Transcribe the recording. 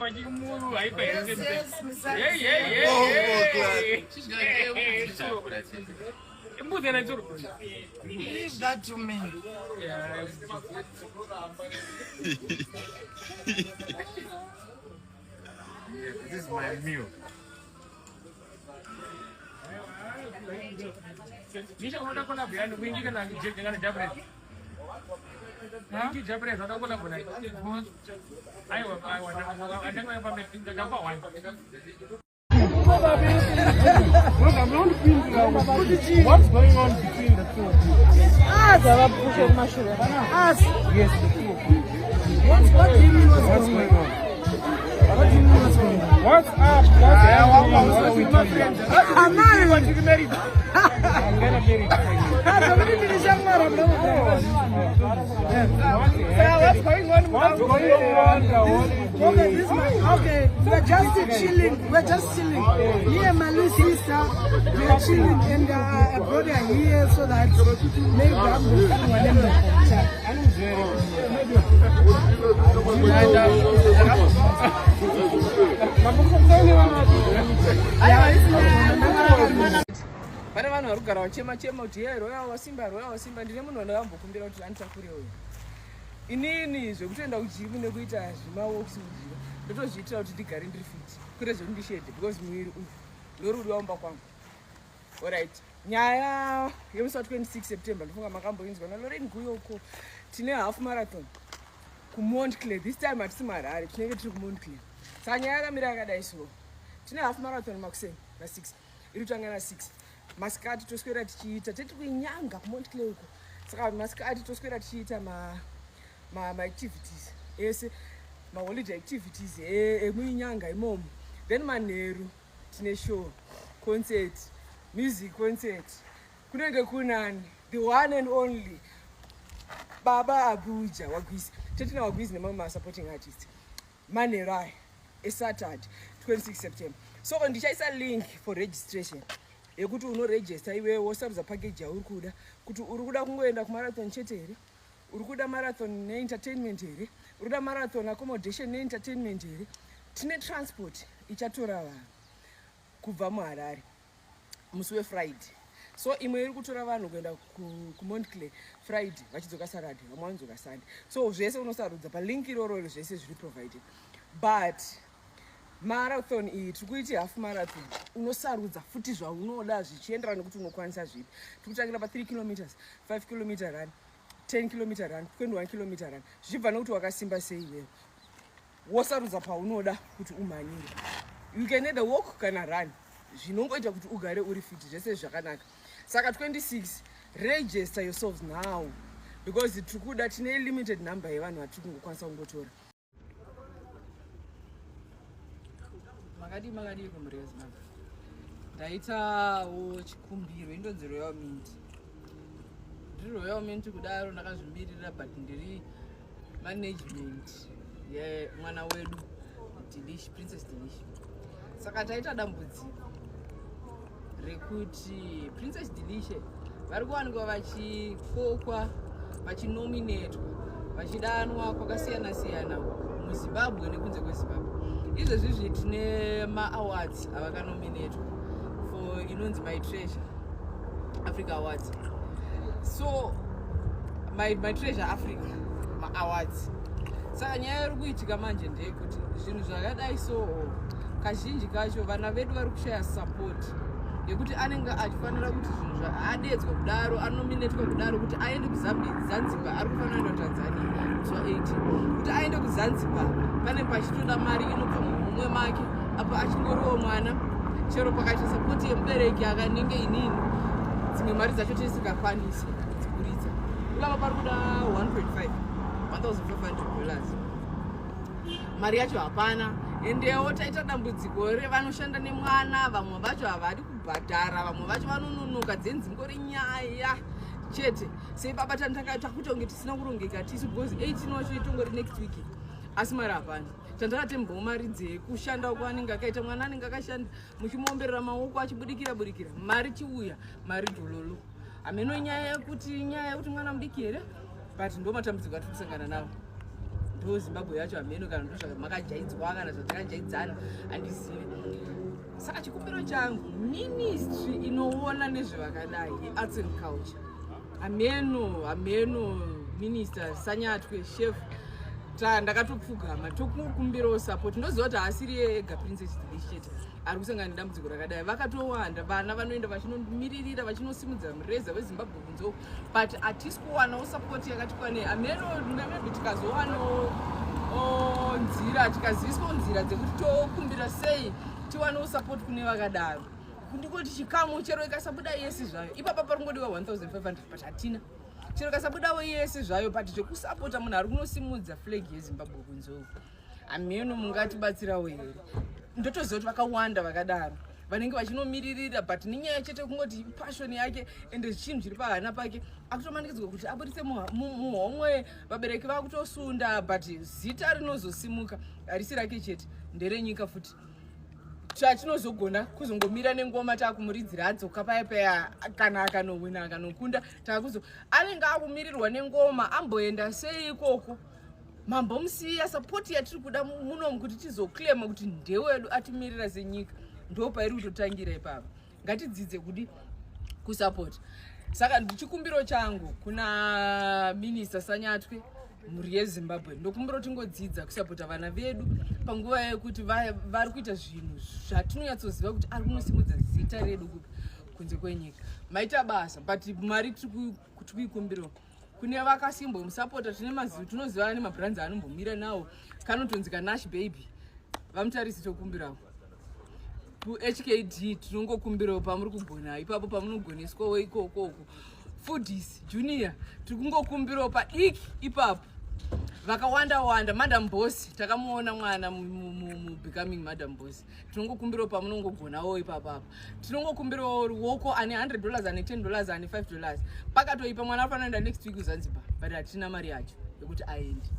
Leave that to me. This is my meal. What's going on between the two of you? Us. Us. Yes, the two of you. What do you mean what's What's going going on? on? What do you mean what's going on? What's up? What's happening? What are we doing? I'm married. I'm gonna marry you. What's going on? What's going on? Okay, this man, okay, we're just chilling. We're just chilling. Me and my little sister, we are chilling, and I brought her here so that maybe I'm going to Pane vanhu vari kugara vachema chema kuti ye roya wasimba, roya wasimba. Ndine munhu wandakambokkumbira kuti anditakure uyu. Inini zvekutoenda kujimu nekuita zvemawoks kujima ndotozviitira kuti ndigare ndiri fit, kwete zvekuti ndishedhe, because muviri uyu ndorudi waumba kwangu. Alright, nyaya yemusi wa26 September ndofunga makamboinzwa naLoren Guyoko. Tine half marathon kuMontclair. This time hatisi muHarare, tinenge tiri kuMontclair. Saka nyaya yakamira yakadai. So tine half marathon makuseni na6, iri kutanga na6 masikati. Toswera tichiita teti kuinyanga kuMontclair uko. Saka masikati toswera tichiita maactivities ese, maholiday activities emuinyanga imomo. Then manheru tine show, concert, music concert. Kunenge kunani? The one and only Baba Abuja Wagwizi. Tetina Wagwizi nemamwe masupporting artist manheru aya eSaturday 26 September. So ndichaisa link for registration yekuti unoregister iwewe, wosarudza package yauri kuda, kuti uri kuda kungoenda kumarathon chete here, uri kuda marathon neentertainment here, uri kuda marathon, accommodation neentertainment here. Tine transport ichatora vanhu kubva muHarare musi weFriday. So imwe iri kutora vanhu kuenda kuMontclair Friday, vachidzoka Saturday, vamwe vanodzoka Sunday. So zvese unosarudza palink iroro, zvese zviri provided. But marathon iyi tiri kuiti half marathon, unosarudza futi zvaunoda zvichienderana nekuti unokwanisa zvipi. Tiri kutangira pa3 kilometers, 5 kilometer run, 10 kilometer run, 21 kilometer run, zvichibva nekuti wakasimba sei iwewe. Wosarudza paunoda kuti umhanyire. You can either walk kana run, zvinongoita kuti ugare uri fit, zvese zvakanaka. Saka 26, register yourselves now, because tiri kuda, tine limited number yevanhu vatiri kungokwanisa kungotora. Makadii, makadii kumhuri yeZimbabwe? Ndaitawo chikumbiro. Indonzi Royal Mint. Ndiri Royal Mint kudaro ndakazvimirira, but ndiri management yemwana wedu Delish, Princess Delish. Saka taita dambudziko rekuti Princess Delishe vari kuwanikwa vachikokwa, vachinominatwa, vachidanwa kwakasiyana siyana muZimbabwe nekunze kweZimbabwe. Izvezvizvi tine maawards avakanominatwa for, inonzi My Treasure Africa Awards. So My Treasure Africa maawards. Saka nyaya iri kuitika manje ndeyekuti zvinhu zvakadai so, kazhinji kacho vana vedu vari kushaya support yekuti anenge achifanira kuti zvinhu adedzwa kudaro, anominetwa kudaro kuti aende kuZanzibar, ari kufanira kuenda kuTanzania musi wa18. Kuti aende kuZanzibar pane pachitoda mari inobva mumwe make, apo achingoriwo mwana. Chero pakaita support yemubereki akanenge inini, dzimwe mari dzacho tisingakwanisi kudziburitsa. Ipapa pari kuda 1.5, $1500. Mari yacho hapana. Endewo taita dambudziko revanoshanda nemwana. Vamwe vacho havadi kubhadhara, vamwe vacho vanononoka, dzenzingori nyaya chete. Sei baba takuita kunge tisina kurongeka tisu, because 18 wacho itongori next week, asi mari hapana. Chandakatembawo mari dzekushanda kwaanenge akaita mwana, anenge akashanda, muchimuomberera maoko achibudikira budikira, mari chiuya, mari dhololo. Hameno nyaya yekuti mwana mudiki here, but ndo matambudziko atiri kusangana nawo. Ndo Zimbabwe yacho, hameno kana ndo zvamakajaidzwa kana zvatakajaidzana, handizivi. Saka chikumbiro changu, ministry inoona nezvevakadai, yearts and culture, hameno, hameno, Minister Sanyatwe, chef, ndakatopfugama tokukumbirawo support. Ndoziva kuti haasiri ega Princess Delish chete ari kusangana nedambudziko rakadai. Vakatowanda vana vanoenda vachinomiririra, vachinosimudza mureza weZimbabwe kunze uku, but hatisi kuwanawo support yakati kwanei. Hameno, maybe tikazowanawo nzira, tikaziviswawo nzira dzekuti tokumbira sei, tiwanewo support kune vakadaro. Ndikoti chikamu chero ikasabuda yese zvayo ipapa, paringodiwa 1500, but hatina. Chero ikasabudawo yese zvayo, but zvekusapota munhu ari kunosimudza flag yeZimbabwe kunze uku, hameno mungatibatsirawo here? Ndotoziva kuti vakawanda vakadaro vanenge vachinomiririra, but nenyaya chete kungoti passion yake ende chinhu chiri pahana pake, akutomanikidzwa kuti abudise muhomwe. Vabereki vakutosunda, but zita rinozosimuka harisi rake chete, nderenyika futi. Chatinozogona kuzongomira nengoma, takumuridzira adzoka paya paya, kana akanowina, akanokunda, takuzo anenge akumirirwa nengoma. Amboenda sei ikoko? Mambomusiya. Support yatiri kuda munomu kuti tizoclaima kuti ndewedu, atimirira senyika, ndo pairi kutotangira ipapa. Ngatidzidze kudi kusapota. Saka chikumbiro changu kuna Minister Sanyatwe, mhuri yeZimbabwe, ndokumbira tingodzidza kusapota vana vedu panguva yekuti vari kuita zvinhu zvatinonyatsoziva kuti ari kunosimudza zita redu kupi? Kunze kwenyika. Maita basa, but mari tiri kuikumbirawo kune vakasimbomusapota. Tine mazivi, tinozivana nemabrands anombomira nawo, kanotonzi kanash baby. Vamutarisi, tokumbirawo kuHKD, tinongokumbirawo pamuri kugona ipapo, pamunogoneswawo ikokoko. Foodies Junior, tiri kungokumbirawo padiki ipapo. Vakawanda wanda, Madam Boss, takamuona mwana mubecoming Madam Boss. Tinongokumbirawo pamunongogonawo ipapapo. Tinongokumbirawo ruoko, ane $100, ane $10, ane $5. Pakatoipa, mwana anofanira kuenda next week kuZanzibar, but hatina mari yacho yekuti aende.